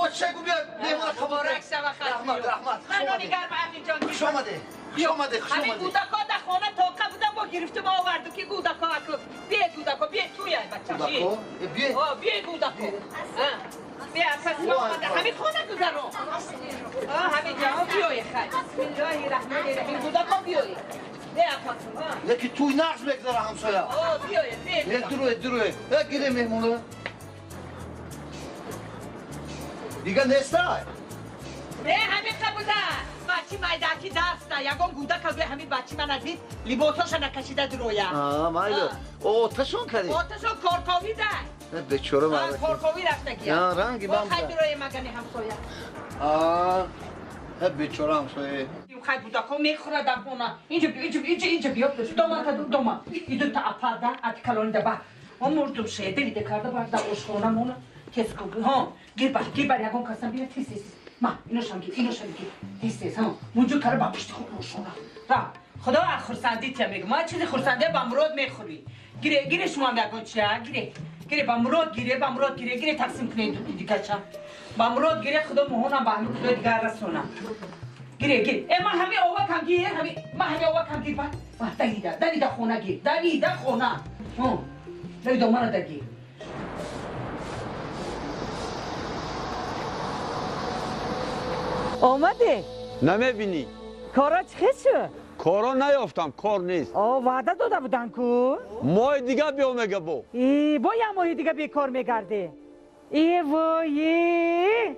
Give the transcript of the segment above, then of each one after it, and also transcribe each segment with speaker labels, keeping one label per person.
Speaker 1: Бача гу бия меҳмона қабул.
Speaker 2: Муборак шава хай.
Speaker 1: Раҳмат, раҳмат.
Speaker 2: Ман нони гарм Амин ҷон.
Speaker 1: Хуш омадӣ. Хуш омадӣ, хуш
Speaker 2: Ҳамин
Speaker 1: омадӣ.
Speaker 2: гудако дар хона тоқа буда бо гирифтум оварду ки гудако аку. Бие гудако, бие туяй бача.
Speaker 1: Гудако? Э, бие.
Speaker 2: О, бие гудако. Бие апа сима омада. Ҳамин хона гузаро. О, ҳамин ҷо биёе хай. Бисмиллоҳи раҳмони раҳим. Гудако биёе. Бие апа.
Speaker 1: Яки туй нағз мегзара ҳамсоя.
Speaker 2: О, биёе, бие.
Speaker 1: Э, дуруе, дуруе. Э, гире меҳмона. Дига нестай?
Speaker 2: Не, ҳамин қабуда. Бачи майдаки дарста. Ягон гудака гӯя ҳамин бачи мана дид, либосоша накашида дуроя.
Speaker 1: А, майли. Оташон кардӣ?
Speaker 2: Оташон корковида.
Speaker 1: Э, бечора мардак.
Speaker 2: Коркови рафтагия.
Speaker 1: Я, ранги бам.
Speaker 2: Хай дуроя магани ҳамсоя.
Speaker 1: А, э, бечора ҳамсоя.
Speaker 2: Хай гудако мехӯрад дар хона. Инҷо биё, инҷо, инҷо, инҷо биё. Доман та дома. Иду та апарда, ати калонида ба. О, мурдум шеде виде карда бар дар ошхона мона. Тез ку. Ҳо, гир бар, гир бар ягон касам биё тез тез. Ма, иношам гир, иношам гир. Тез тез, ҳо. Мунҷо кара ба пушти худ ошхона. Ра, худо аз хурсандӣ тия мегӯ. Ма чизи хурсандӣ ба мурод мехӯрӣ. Гире, гире шумо ҳам ягон чия, гире. Гире ба мурод гире, ба мурод гире, гире тақсим кунед дигача. Ба мурод гире, худо моҳонам ба ҳамин худои дигар расонам. Гире, гире. Э, ма ҳамин овакам гир, ҳамин, ма ҳамин овакам гир, ба. Ба, давида, давида хона гир, давида хона. Ҳо, давида мана да гир. Омадӣ?
Speaker 3: Намебинӣ.
Speaker 2: Кора чӣ хел шуд?
Speaker 3: Коро наёфтам, кор нест.
Speaker 2: О, ваъда дода будан ку?
Speaker 3: Моҳи дига биё мега бо.
Speaker 2: И, бо як моҳи дига бекор мегардӣ. И, вой, и.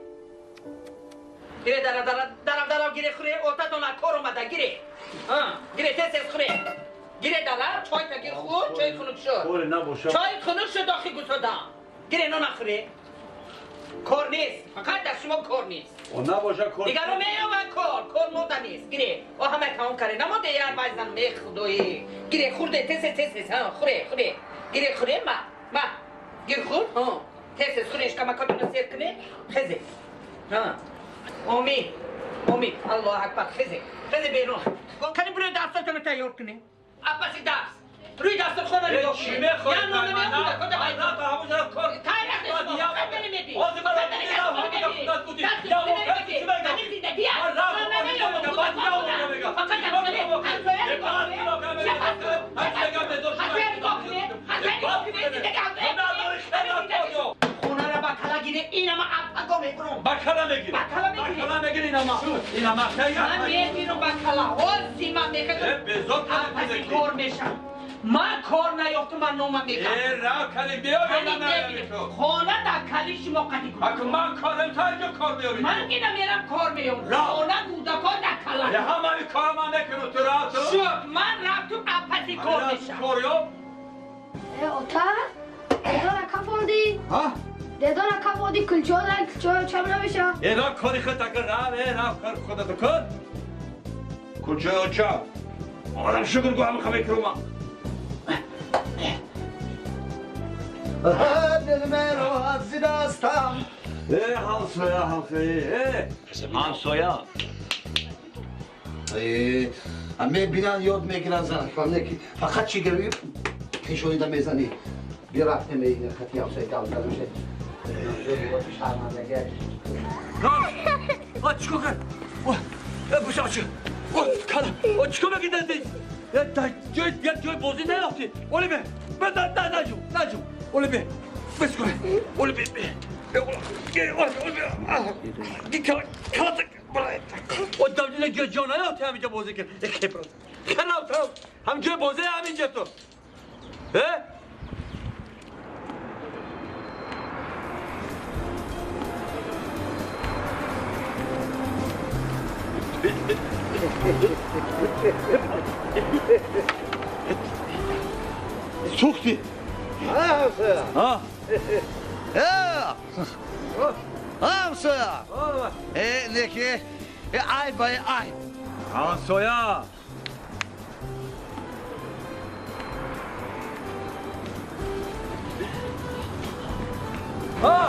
Speaker 2: Гире, дарав, дарав, дарав, дарав, гире, хуре, отатон аз кор омада, гире. Гире, тез, тез, хуре. Гире, дарав, чой та гир, хур, чой хунук шуд.
Speaker 3: Коре набошад.
Speaker 2: Чой хунук шуд, охи гусодам. Гире, нона хуре. Кор нест, фақат дар шумо кор нест.
Speaker 3: О, набошад кор.
Speaker 2: Дигаро меёванд кор, кор мода нест. Гире, о ҳама тамом каре. Намоде яр вайзан, мех худои. Гире, хурде, тез, тез, тез, ҳа, хуре, хуре. Гире, хуре, ма, ма. Гир хур, ҳа. Тез, тез, хуре, шикамакотона сер куне. Хезе. Ҳа. Омин, омин. Аллоҳ акбар, хезе. Хезе берун. Кани буре дастатонро тайёр куне. Апаси дарс. Рӯи дастурхона нигоҳ
Speaker 3: Чӣ
Speaker 2: кунед.
Speaker 3: мехоҳӣ?
Speaker 2: Я нона меёбуда, кода
Speaker 3: Ман на ба ҳамон ҷо кор.
Speaker 2: Тай рафте шумо, хай намедӣ.
Speaker 3: Ҳозир ман рафтам, худат будӣ. Я воқеан чӣ мегӯям?
Speaker 2: Ҳамин зиндагӣ аст.
Speaker 3: Ман рафтам,
Speaker 2: Ман намеёбам,
Speaker 3: мегӯям, баъд
Speaker 2: худат
Speaker 3: я мегӯям.
Speaker 2: Фақат ҳамсоя, ҳамсоя нигоҳ кунед.
Speaker 3: Ҳамсоя
Speaker 2: Ҳамсоя нигоҳ кунед. Ҳамсоя нигоҳ кунед. Зиндагӣ ҳамсоя
Speaker 3: Хеле
Speaker 2: Хонара ба кала гире, инама апаго мебурам.
Speaker 3: Ба кала мегирӣ.
Speaker 2: Ба кала мегирӣ.
Speaker 3: Ба кала мегирӣ инама. Инама хеле.
Speaker 2: Ман мебинам ба кала. Ҳозир ман мехоҳам.
Speaker 3: Э, безор кала
Speaker 2: Апаси
Speaker 3: мегирӣ.
Speaker 2: кор мешам. Ман кор наёфтам, ман номам мегам.
Speaker 3: Э, ра кали биё,
Speaker 2: Ҳамин
Speaker 3: мебинам.
Speaker 2: мебинам. Хона дар кали шумо қадӣ кун.
Speaker 3: Аку ман корам та инҷо кор меёрӣ.
Speaker 2: Ман ки намерам кор меёрам.
Speaker 3: Ра.
Speaker 2: Хона гудако дар кала.
Speaker 3: Э, ҳамаи кора ман мекунам, ту ра ту.
Speaker 2: Шуд, ман рафтум апаси кор мешам.
Speaker 3: Кор ёб.
Speaker 4: Э, ота, дедона кафонди.
Speaker 3: Ҳа?
Speaker 4: Дедона кафонди, кулчода, кулчода чам намеша.
Speaker 3: Э, ра кори худта кун, ра, э, ра кори худата кун. Кулчоя чам. Одам шукр гу ҳама мекунам ман.
Speaker 1: Дилмеро аз дастам.
Speaker 3: Э, ҳамсоя, ҳамсоя, э, ҳамсоя.
Speaker 1: Э, мебинан, ёд мегиран занакон, не ки фақат чӣ гирӣ пешонида мезанӣ. Бирафтем ин хати ҳамсоя гап задам шед. Шармандагӣ.
Speaker 3: О, чикор кард? О, э, бушам чӣ? О, кала, о, чикор мекунӣ? Э, дар ҷой, як ҷой бозӣ наёфтӣ. Оле бе, бе, на, на, наҷу, наҷу. Оле бе, бес кун. Оле бе, бе. Э, оле, оле, оле бе. А, ги кала, кала, бара. О, давлина ҷой ҷо наёфтӣ ҳаминҷо бозӣ кун. Э, хеб, хелав, хелав. Ҳам ҷой бозӣ ҳаминҷо ту. Э? Сӯхтӣ.
Speaker 1: Ҳамсоя.
Speaker 3: Ҳа?
Speaker 1: Э! Ҳамсоя. Э, неки, э, ай ба ай.
Speaker 3: Ҳамсоя. Ҳа?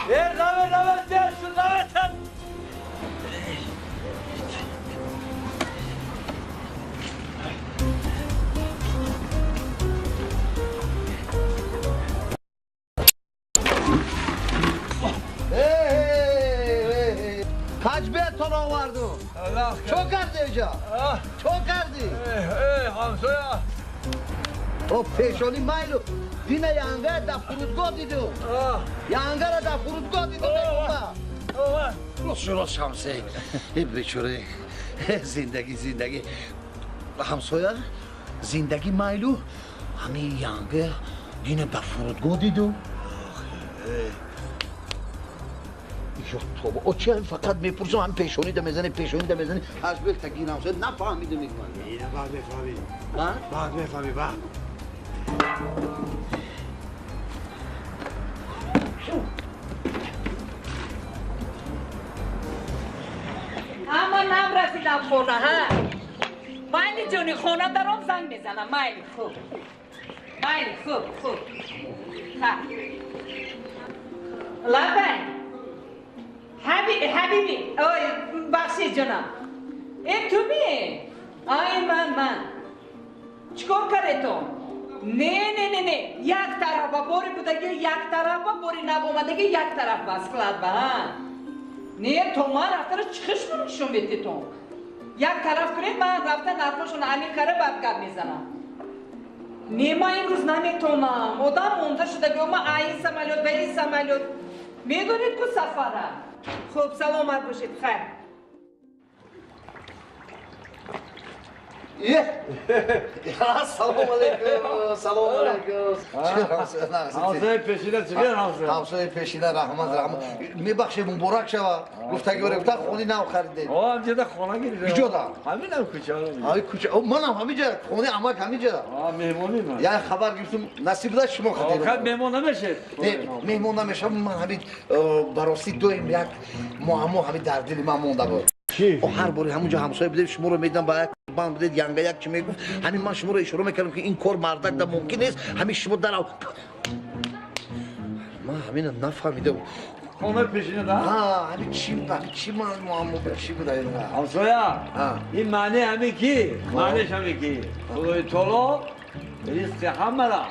Speaker 3: Э, раве, раве, дершу, раве, тан.
Speaker 1: چو کردی اینجا؟ چو کردی؟
Speaker 3: همسایه
Speaker 1: او پیشانی مایلو دینه ینگه در فرودگاه دیدم ینگه را در فرودگاه دیدم راست راست همسایه بیچاره زندگی زندگی همسایه زندگی مایلو همین ینگه دینه در فرودگاه دیدم یا توبه او چه فقط میپرسم هم پیشونی ده میزنی پیشونی ده میزنی از بیل تا گیرم شد نفهمیدم میگم
Speaker 5: اینه بعد میفهمی بعد میفهمی بعد
Speaker 2: اما نم رسیدم خونه ها مایلی جونی خونه درام زنگ میزنم مایلی خوب مایلی خوب خوب ها لبن حبیبی اوی بخشی جانم ای تو بی آی من چیکار کرده تو؟ نه نه نه نه یک طرف با باری بودگی یک طرف با باری نبومدگی یک طرف با اسکلات با ها نه تو من رفته رو چخش نشون بیتی تو یک طرف کنید من رفته نرخشون عمیق کره بعد گپ میزنم نه من امروز نمیتونم آدم مونده شده که من این سمالیوت و این سمالیوت میدونید کو سفره خب سلامت باشید خیر
Speaker 1: سلام علیکم سلام علیکم
Speaker 3: همسایه پیشینه چیه همسایه
Speaker 1: همسایه پیشینه رحمت رحمت میبخشید مبارک شوه گفتگی برای گفتن خونه نو خریدید
Speaker 3: آه همینجا خونه گرفتم
Speaker 1: کجا دا
Speaker 3: همین هم کوچه
Speaker 1: همین کوچه منم همینجا خونه عمک همینجا
Speaker 3: آه مهمونی من
Speaker 1: یعنی خبر گرفتم نصیب ده شما خریدید
Speaker 3: آخر مهمون نمیشه
Speaker 1: نه مهمون نمیشه من همین براستی دویم یک معما همین در دل من مونده بود و هر باری همونجا همسایه بودیم شما رو میدم با یک بند بودید ینگه یک چی میگفت همین من شما رو اشاره میکردم که این کار مردک در ممکن نیست همین شما در من همین نفهمیدم
Speaker 3: خونه پیشینه ده؟
Speaker 1: ها همین چی همین چی من معما چی بود این
Speaker 3: همسایه این معنی همین کی؟ معنیش همین کی؟ خدای تعالی رزق همه را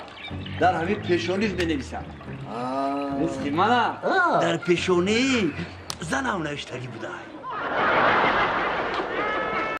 Speaker 3: در همین پیشونیش بنویسم رزق منه در پیشونی زنم نوشتگی بوده.